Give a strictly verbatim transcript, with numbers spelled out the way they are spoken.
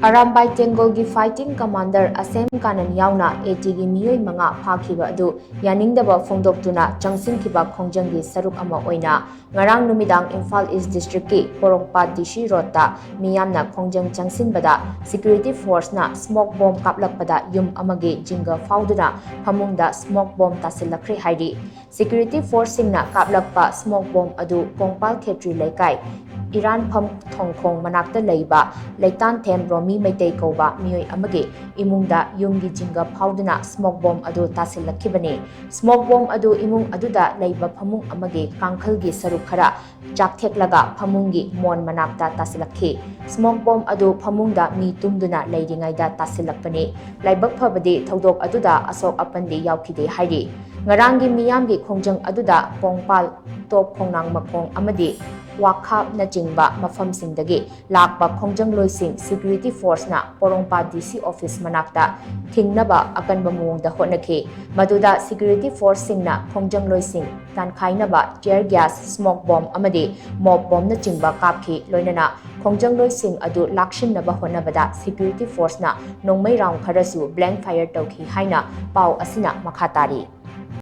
Arambai ꯇꯦꯡꯒꯣꯜꯒꯤ fighting commander ꯑꯁꯦꯝ Kanan ꯌꯥꯎꯅ ATꯒꯤ ꯃꯤꯑꯣꯏ ꯃꯉꯥ ꯐꯥꯈꯤꯕ ꯑꯗꯨ ꯌꯥꯅꯤꯡꯗꯕ ꯐꯣꯡꯗꯣꯛꯇꯨꯅ ꯆꯪꯁꯤꯟꯈꯤꯕ ꯈꯣꯡꯖꯪꯒꯤ ꯁꯔꯨꯛ ꯑꯃ ꯑꯣꯏꯅ ꯉꯔꯥꯡ ꯅꯨꯃꯤꯗꯥꯡ ꯏꯝꯐꯥꯜ East Districtꯀꯤ ꯄꯣꯔꯣꯝꯄꯥꯠ DC Roadꯇ ꯃꯤꯌꯥꯝꯅ ꯈꯣꯡꯖꯪ ꯆꯪꯁꯤꯟꯕꯗ security forceꯅ smoke bomb ꯀꯥꯞꯂꯛꯄꯗ ꯌꯨꯝ ꯑꯃꯒꯤ ꯖꯤꯡꯒ ꯐꯥꯎꯗꯨꯅ ꯐꯃꯨꯡꯗ smoke bomb ꯇꯥꯁꯤꯜꯂꯛꯈ꯭ꯔꯦ ꯍꯥꯏꯔꯤ꯫ Security forceꯁꯤꯡꯅ ꯀꯥꯞꯂꯛꯄ smoke bomb ꯑꯗꯨ ꯀꯣꯡꯄꯥꯜ ꯈꯦꯇ꯭ꯔꯤ ꯂꯩꯀꯥꯏ ꯏꯔꯥꯟꯐꯝ ꯊꯣꯡꯈꯣꯡ ꯃꯅꯥꯛꯇ ꯂꯩꯕ ꯂꯩꯇꯥꯟꯊꯦꯝ ꯔꯣꯃꯤ ꯃꯩꯇꯩ ꯀꯧꯕ ꯃꯤꯑꯣꯏ ꯑꯃꯒꯤ ꯏꯃꯨꯡꯗ ꯌꯨꯝꯒꯤ ꯖꯤꯡꯒ ꯐꯥꯎꯗꯨꯅ smoke bomb ꯑꯗꯨ ꯇꯥꯁꯤꯜꯂꯛꯈꯤꯕꯅꯤ꯫ Smoke bomb ꯑꯗꯨ ꯏꯃꯨꯡ ꯑꯗꯨꯗ ꯂꯩꯕ ꯐꯃꯨꯡ ꯑꯃꯒꯤ ꯀꯥꯡꯈꯜꯒꯤ ꯁꯔꯨꯛ ꯈꯔ ꯆꯥꯛꯊꯦꯛꯂꯒ ꯐꯃꯨꯡꯒꯤ ꯃꯣꯟ ꯃꯅꯥꯛꯇ ꯇꯥꯁꯤꯜꯂꯛꯈꯤ꯫ Smoke bomb ꯑꯗꯨ ꯐꯃꯨꯡꯗ ꯃꯤ ꯇꯨꯝꯗꯨꯅ ꯂꯩꯔꯤꯉꯩꯗ ꯇꯥꯁꯤꯜꯂꯛꯄꯅꯤ꯫ ꯂꯥꯏꯕꯛ ꯐꯕꯗꯤ ꯊꯧꯗꯣꯛ ꯑꯗꯨꯗ ꯑꯁꯣꯛ ꯑꯄꯟꯗꯤ ꯌꯥꯎꯈꯤꯗꯦ ꯍꯥꯏꯔꯤ꯫ ꯉꯔꯥꯡꯒꯤ ꯃꯤꯌꯥꯝꯒꯤ ꯈꯣꯡꯖꯪ ꯑꯗꯨꯗ ꯀꯣꯡꯄꯥꯜ, ꯇꯣꯞ ꯈꯣꯡꯅꯥꯡ ꯃꯈꯣꯡ ꯑꯃꯗꯤ ꯋꯥꯈꯥꯞꯅꯆꯤꯡꯕ ꯃꯐꯝꯁꯤꯡꯗꯒꯤ ꯂꯥꯛꯄ ꯈꯣꯡꯖꯪꯂꯣꯏꯁꯤꯡ security forceꯅ ꯄꯣꯔꯣꯝꯄꯥꯠ DC office ꯃꯅꯥꯛꯇ ꯊꯤꯡꯅꯕ ꯑꯀꯟꯕ ꯃꯑꯣꯡꯗ ꯍꯣꯠꯅꯈꯤ꯫ ꯃꯗꯨꯗ security forceꯁꯤꯡꯅ ꯈꯣꯡꯖꯪꯂꯣꯏꯁꯤꯡ ꯇꯥꯟꯈꯥꯏꯅꯕ tear gas, smoke bomb ꯑꯃꯗꯤ mob bombꯅꯆꯤꯡꯕ ꯀꯥꯞꯈꯤ꯫ ꯂꯣꯏꯅꯅ ꯈꯣꯡꯖꯪꯂꯣꯏꯁꯤꯡ ꯑꯗꯨ ꯂꯥꯛꯁꯤꯟꯅꯕ ꯍꯣꯠꯅꯕꯗ security forceꯅ ꯅꯣꯡꯃꯩ round ꯈꯔꯁꯨ blank fire ꯇꯧꯈꯤ ꯍꯥꯏꯅ ꯄꯥꯎ ꯑꯁꯤꯅ ꯃꯈꯥ ꯇꯥꯔꯤ꯫